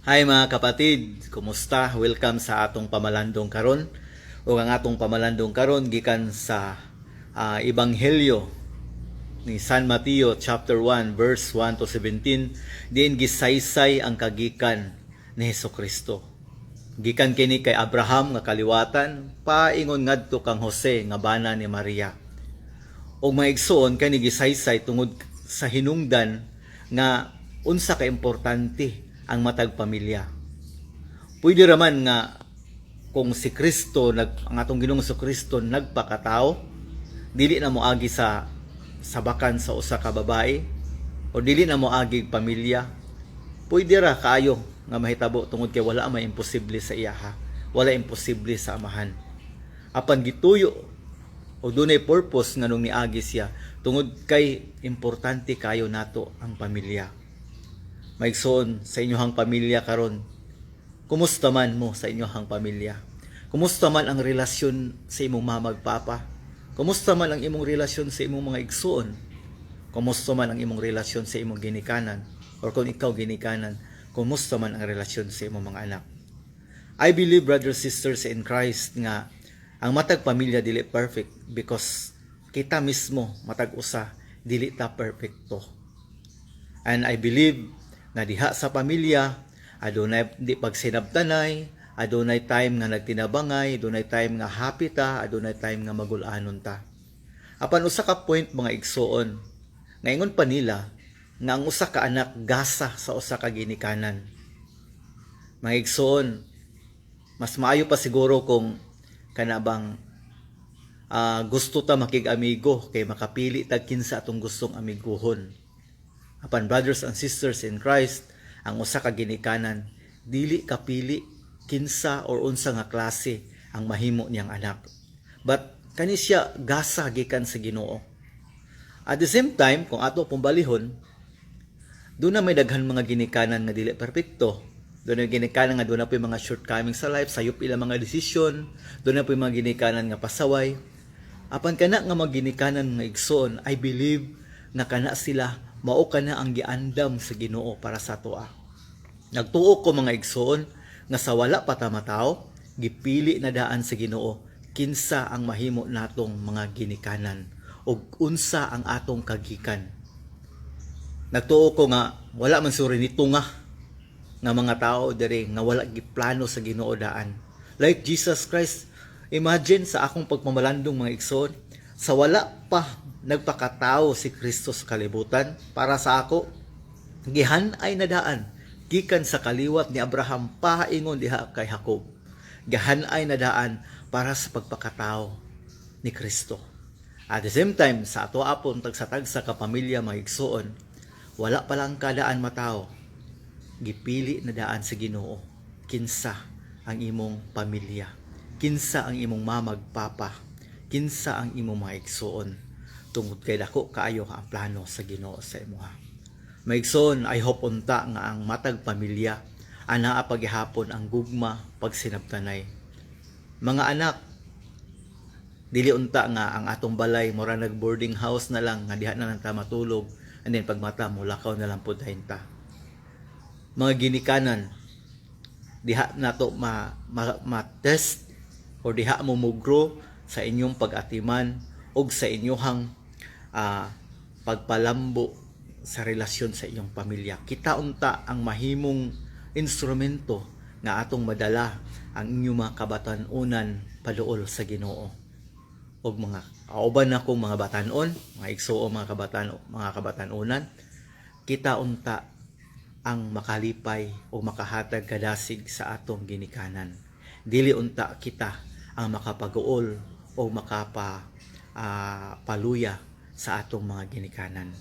Hi, mga kapatid, kumusta? Welcome sa atong pamalandong karon. Ug ang atong pamalandong karon gikan sa Ebanghelyo ni San Mateo chapter 1 verse 1 to 17, diin gisaysay ang kagikan ni Hesukristo. Gikan kini kay Abraham nga kaliwatan paingon ngadto kang Jose nga bana ni Maria. Ug mga igsoon, kani gisaysay tungod sa hinungdan nga unsa ka importante ang matag pamilya. Pwede raman nga kung si Kristo ang atong Ginoong Kristo nagpakatao, dili na moagi sa sabakan sa usa ka babae o dili na moagi pamilya. Pwede ra kaayo nga mahitabo tungod kay wala may imposible sa iyaha. Wala imposible sa Amahan. Apan gituyo o dunay purpose nganong niagi siya tungod kay importante kayo nato ang pamilya. Maigsoon, sa inyohang pamilya karon, kumusta man mo sa inyohang pamilya? Kumusta man ang relasyon sa imong mama ug papa? Kumusta man ang imong relasyon sa imong mga igsoon? Kumusta man ang imong relasyon sa imong ginikanan? Or kung ikaw ginikanan, kumusta man ang relasyon sa imong mga anak? I believe, brothers, sisters in Christ, nga ang matag pamilya dili perfect because kita mismo, matag usa, dili ta perfecto. And I believe nga diha sa pamilya adunay di pagsinabtanay, adunay time nga nagtinabangay, adunay time nga happy ta, adunay time nga magul-anon ta. Apan usa ka point, mga igsoon, nga ingon pa nila nga ang usa ka anak gasa sa usa ka ginikanan. Mga igsoon, mas maayo pa siguro kung kana bang gusto ta makig-amigo kay makapili tag kinsa atong gustong amiguhon. Apan, brothers and sisters in Christ, ang usa ka ginikanan dili kapili kinsa or unsa nga klase ang mahimo niyang anak. But kani siya gasa gikan sa Ginoo. At the same time, kung ato pong balihon, duna may daghan mga ginikanan nga dili perpekto. Duna may ginikanan nga duna poy mga shortcomings sa life, sayop ilang mga desisyon, duna poy mga ginikanan nga pasaway. Apan kana nga mga ginikanan nga, igsoon, I believe nga kana sila mao kana ang giandam sa Ginoo para sa atoa. Nagtuo ko, mga igsoon, nga sa wala pa ta matawo, gipili na daan sa Ginoo kinsa ang mahimo natong mga ginikanan ug unsa ang atong kagikan. Nagtuo ko nga wala man suri nito nga mga tao diri nga wala giplano sa Ginoo daan. Like Jesus Christ, imagine sa akong pagpamalandong, mga igsoon, sa wala pa nagpakatao si Kristo sa kalibutan, para sa ako, gihan-ay na daan gikan sa kaliwat ni Abraham paingon diha kay Jacob. Gihan-ay na daan para sa pagpakatao ni Kristo. At the same time, sa ato apon tagsa-tagsa ka pamilya, mga igsoon, wala pa lang kadaan matao, gipili na daan sa Ginoo kinsa ang imong pamilya, kinsa ang imong mama ug papa, kinsa ang imong mga igsoon, tungod kay dako kaayo ang plano sa Ginoo sa imuha. Mga igsoon, I hope unta nga ang matag pamilya anaa paghihapon ang gugma, pagsinabtanay. Mga anak, dili unta nga ang atong balay mura nag boarding house na lang nga diha na lang ta matulog and then pagmata mo lakaw na lang pud ta. Mga ginikanan, diha nato ma-test or diha mo mo-grow sa inyong pag-atiman og sa inyong pagpalambo sa relasyon sa inyong pamilya. Kita unta ang mahimong instrumento nga atong madala ang inyong mga kabatan-unan paduol sa Ginoo. Og mga kauban akong mga batanon, mga igsuo, mga kabatan-unan, kita unta ang makalipay o makahatag kadasig sa atong ginikanan. Dili unta kita ang makapag-uol o makapa paluya sa atong mga ginikanan.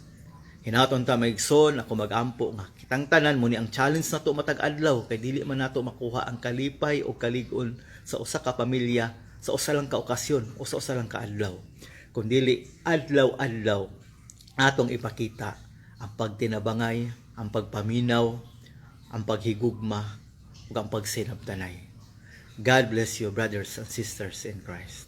Hinaot ta, mga igsoon, ako magampo nga kitang tanan mo ni ang challenge nato matag adlaw kay dili man nato makuha ang kalipay o kalig-on sa usa ka pamilya sa usa lang ka okasyon o sa usa lang ka adlaw. Kundili adlaw-adlaw atong ipakita ang pagtinabangay, ang pagpaminaw, ang paghigugma ug ang pagsinabtanay. God bless you, brothers and sisters in Christ.